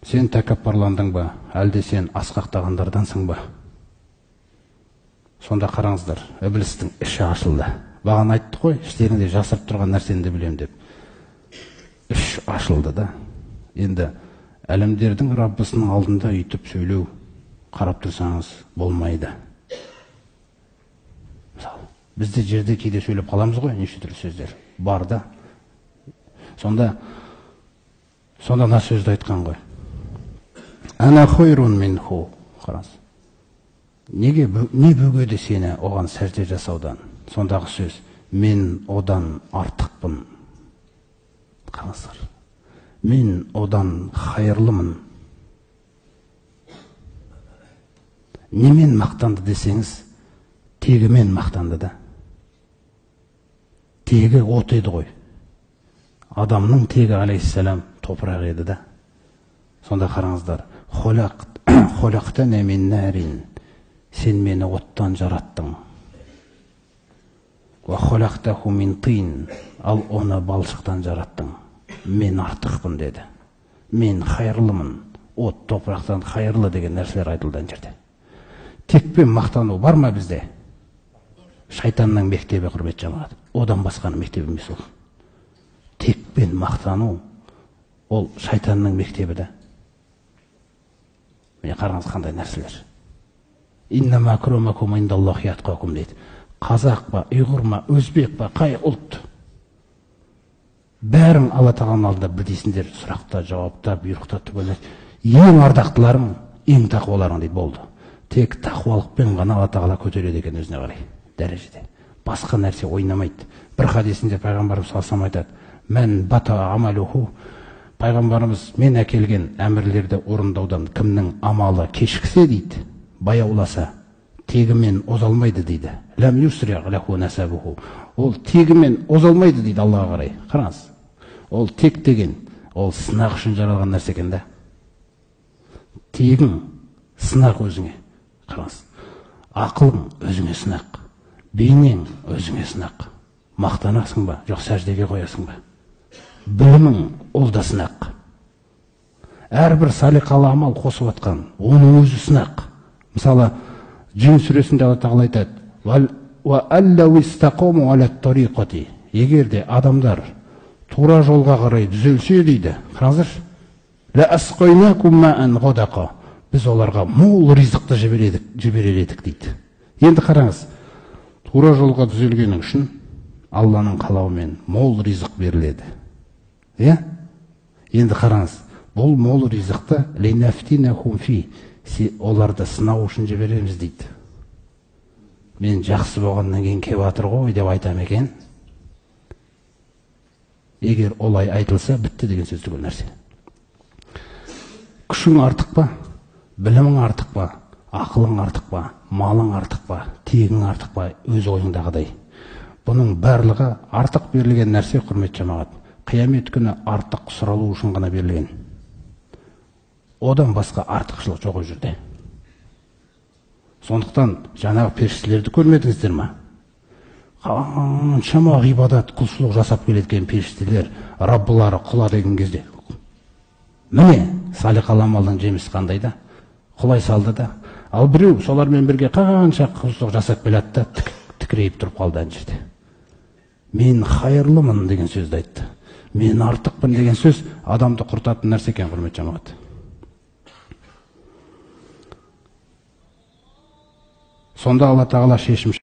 Сен тәкаппарландың ба, әлде сен асқақтағандардансың ба? Сонда қараңыздар, ібілістің іші ашылды. Бағана айтты ғой, іштеріңде жасырып тұрған нәрсені де білемін деп. Іш ашылды да. Енді әлемдердің Раббысының алдында үйтіп сөйлеу, қарап тұрсаңыз, болмайды. Мысалы, біз де жерде кейде сөйлеп қаламыз ғой, неше түрлі сөздер бар да. Сонда мына сөзді айтқан ғой. Ана хойрун минху. Қараңыз. Неге не бөгеді сені оған сәжде жасаудан? Сондағы сөз, мен одан артықпын. Қараңыздар. Мен одан хайырлымын. Немен мақтанды десеңіз, тегімен мақтанды да. Тегі от еді ғой. Адамның тегі алейхиссалам топырақ еді да. Сонда қараңыздар, холақтана мин нарин. Сен мені оттан жараттың. Уа холақтаху мин тин. Ал оны балшықтан жараттың. Мен артықпын деді. Мен хайырлымын. От топырақтан хайырлы деген нәрселер айтылды ана жерде. Текпен мақтану бар ма бізде? Шайтанның мектебі, құрметті жамағат. Одан басқаның мектебі емес ол. Текпен мақтану ол шайтанның мектебі да. Міне қараңыз қандай нәрселер. Иннама акрамакум индаллахи атқакум дейді. Қазақ па, ұйғыр ма, өзбек па, қай ұлт? Бәрің Алла тағаланың алдында білдейсіңдер, сұрақта, жауапта, бұйрықта түгел. Ең ардақтыларың, ең тақуаларың дейді, болды. Тек тақуалықпен ғана Алла тағала көтереді екен өзіне қарай дәрежеде. Басқа нәрсе ойнамайды. Бір хадисінде пайғамбарымыз саллаллаху алейхи вассалам айтады: «Мән бата амалуху», пайғамбарымыз мен әкелген әмірлерді орындаудан кімнің амалы кешіксе дейді, баяуласа, тегімен оза алмайды дейді. Ләм юсри лаху насабуху. Ол тегімен оза алмайды дейді Аллаға қарай. Қараңыз. Ол тек деген, ол сынақ үшін жаралған нәрсе екен да. Тегің сынақ өзіңе. Қараңыз. Ақылың өзіңе сынақ. Бейнең өзіңе сынақ. Мақтанасың ба, жоқ сәждеге қоясың ба? Білімің ол да сынақ. Әрбір салиқалы амал қосып атқан, оның өзі сынақ. Мысалы, Жин сүресінде Алла тағала айтады: егер де адамдар тура жолға қарай түзелсе дейді, қараңыздаршы, біз оларға мол ризықты жіберер едік дейді. Енді қараңыз, тура жолға түзелгенің үшін Алланың қалауымен мол ризық беріледі. Иә? Енді қараңыз, бұл мол ризықты оларды сынау үшін жібереміз дейді. Мен жақсы болғаннан кейін кеп жатыр ғой деп айтам екен. Егер олай айтылса, бітті деген сөз түгел нәрсе. Күшің артық па, білімің артық па, ақылың артық па, малың артық па, тегің артық па, өз ойыңдағыдай. Бұның барлығы артық берілген нәрсе, құрметті жамағат. Қиямет күні артық сұралу үшін ғана берілген. Одан басқа артықшылық жоқ ол жерде. Сондықтан жаңағы періштелерді көрмедіңіздер ма? Қаншама ғибадат, құлшылық жасап келетін періштелер Раббылары құла деген кезде, міне салиқалы амалдың жемісі қандай да, құлай салды да. Ал біреу солармен бірге қанша құлшылық жасап келеді да, тікірейіп тұрып қалды ана жерде. Мен хайырлымын деген сөзді айтты. Мен артықпын деген сөз адамды құртатын нәрсе екен, құрметті жамағат. Сонда Алла тағала шешім